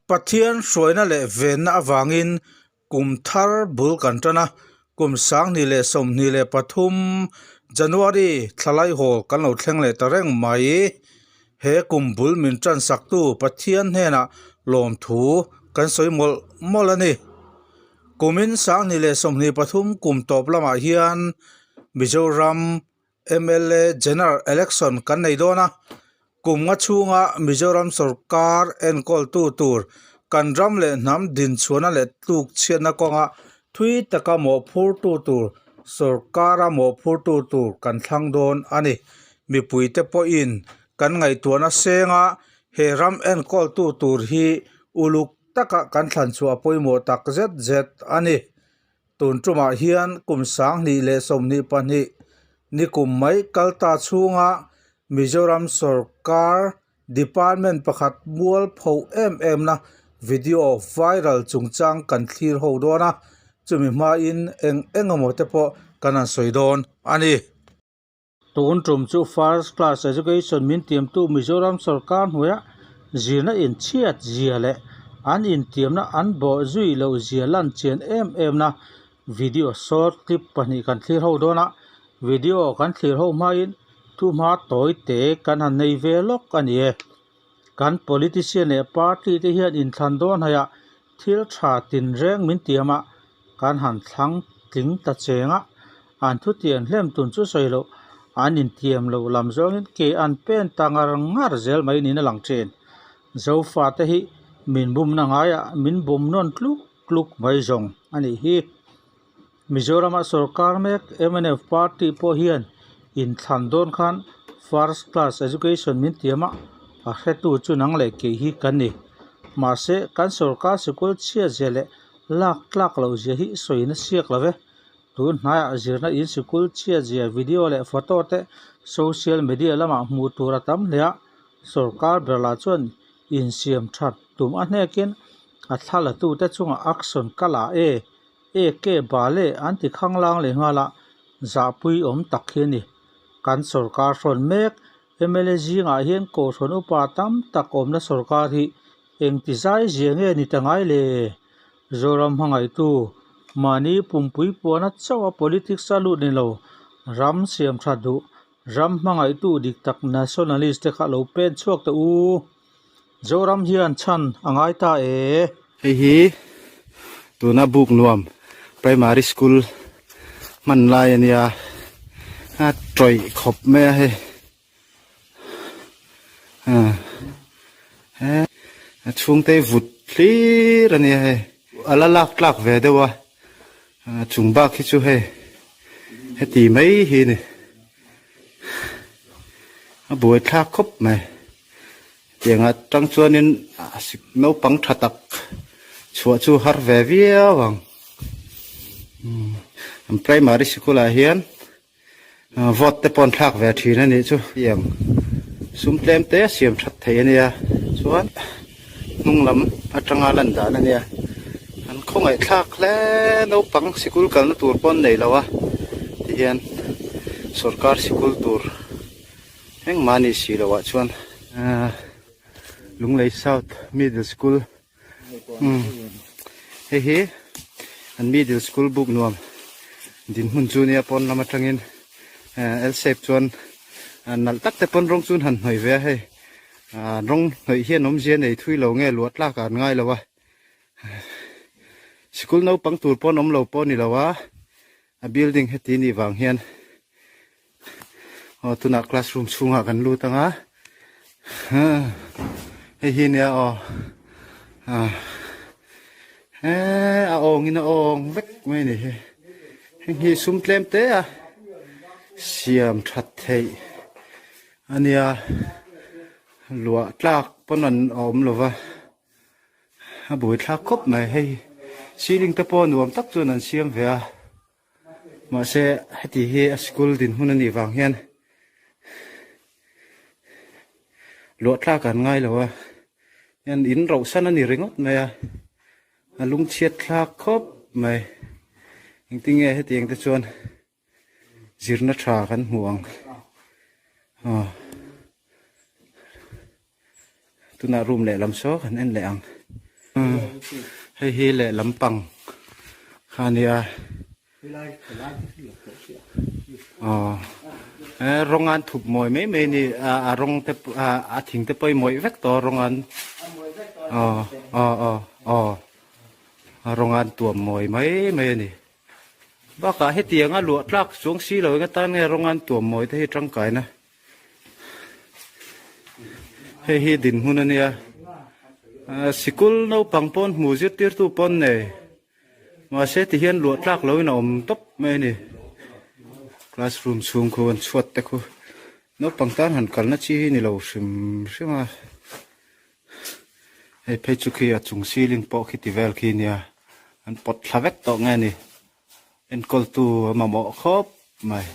Pathian hruaina leh venna avangin kum thar bul kan tan a, kum 2023 January thla laihawl kan lo thleng leh ta reng mai. He kum bul min tan saktu Pathian hnenah lawmthu kan sawi mawlh mawlh a ni. Kumin 2023 kum tawp lamah hian Mizoram mla General Election kan nei dawn a, kum nga chhunga Mizoram sawrkar enkawltu tur kan ram leh hnam dinchhuahna leh tlukchhiatna kawnga thui taka mawhphurtu tur sawrkara mawhphurtu tur kan thlang dawn a ni. Mipuite pawhin kan ngaihtuahna senga he ram enkawltu tur hi uluk taka kan thlan chhuah a pawimawh tak zet zet a ni. Tun tumah hian kum 2022 ni kum mai kal ta chhunga Mizoram sawrkar department pakhat mual pho em em na video viral chungchang kan thlir ho dawn a, chumi hmain eng eng emaw te pawh kan han sawi dawn a ni. Tun tum chu First Class Education min tiamtu Mizoram sawrkar hnuaia zirna inchhiat zia leh an intiamna an bawh zui loh zia lan chian em em na video short clip pahnih kan thlir ho dawn a, video kan thlir ho hmain thuhma tawi te kan han nei ve lawk a ni e. Kan politician leh party te hian inthlan dawn haiah thil tha tinreng min tiam a, kan han thlang tling ta cheng a, an thutiam hlem tun chu sawi loh, an intiam loh lam zawngin ke an pen ta ngar ngar zel mai niin a lang thin. Zofate hi min bumna ngaiah min bum nawn tluk tluk mai zawng a nih hi. Mizorama sorkar mek mnf party pawh hian inthlan dawn khan first class education min tiam a, a hretu chu nang leh kei hi kan ni. Mahse, kan sorkar sikul chhiat zia leh lak tlak loh zia hi sawi na siak lo ve. Tun hnaiah zirna in sikul chhiat zia video leh photo te social media lamah hmuh tur a tam hle a, sorkar ber lah chuan insiam that tum a hnekin a thla la tute chungah action ka la e, ek e bal e an ti khanglang leh nghal a, zahpui awm tak hi a ni. Kan sorkar hrawn mek mla zingah hian kohhrawn upa tam tak awmna sorkar hi Engti zai zia nge ni ta ngai le? Zoram hmangaihtu, mahni pumpui puana chauh a politics a lut ni lo, ram siam tha duh, ram hmangaihtu dik tak nationalist te kha lo pen chhuak teh u. Zoram hian chhan a ngai ta e. Hei hi tuna buk nuam primary school hman lai a nia, a tawih khawp mai a hei. A chhungte hi vut hlir a nia hei a la lak tlak ve deuh a chung bak hi chu hei heti mai hi a ni a buai thlak khawp mai tiang atang chuanin naupang tha tak chhuah chu har ve viau ang primary sikul ah hian. Vote te pawh an thlak ve thin a nih chu tiang sum tlem te a siam that thei a nia chuan hnung lam atanga lan dan a nia an khawngaih thlak hle naupang sikul kalna tur pawh an nei lo a tihian sorkar sikul tur engmah a nih si loh ah chuan Lunglei South Middle School umm hei hi an middle school buk nuam dinhmun chu nia pawn lam atangin eh L shape chuan nalh tak te pawn rawng chu an han hnawih ve a hei ah rawng hnawih hian awmzia nei thui lo nge luah tlak ah an ngai lo a sikul naupang tur pawn awm lo pawh a ni lo a a building heti nih vang hian Aw tunah classroom chhungah kan lut ang a hei hi nia aw he a awng in a awng vek mai a ni hi heng hi sum tlem te a siam that theih a nia luah tlak pawn an awm lo va a buaithlak khawp mai hei ceiling te pawh nuam tak chuan an siam ve a. Mahse heti hi a school dinhmun a nih vang hian luah tlak an ngai lo a, hian in roh san a ni ringawt mai a, a lungchhiat thlak khawp mai. Engtin nge hetiang te chuan zirna tha kan hmu ang aw tunah room lehlam saw kan en leh ang. Hei hi lehlam pang kha a nia. Aw he rawng an thup mawi mai mai a ni a rawng te a thing te pawh hi mawih vek tawh a rawng an aw aw aw aw a rawng an tuam mawi mai mai a ni. Bakah hetianga luah tlak chuang si lo eng atan nge rawng an tuam mawi te hi tangkaina. Hei hi dinhmun a nia sikul naupang pawn hmu zirtirtu pawn nei mahse tihian luah tlak loin a awm tawp mai a ni classroom chhung khu an chhuat te khu naupang tan han kalna chi hi ni lo hrim hrim a hei phei chu khi a chung ceiling pawh khi ti vel khi nia an pawt thla vek tawh nge ni enkawltu a mamawh khawp mai.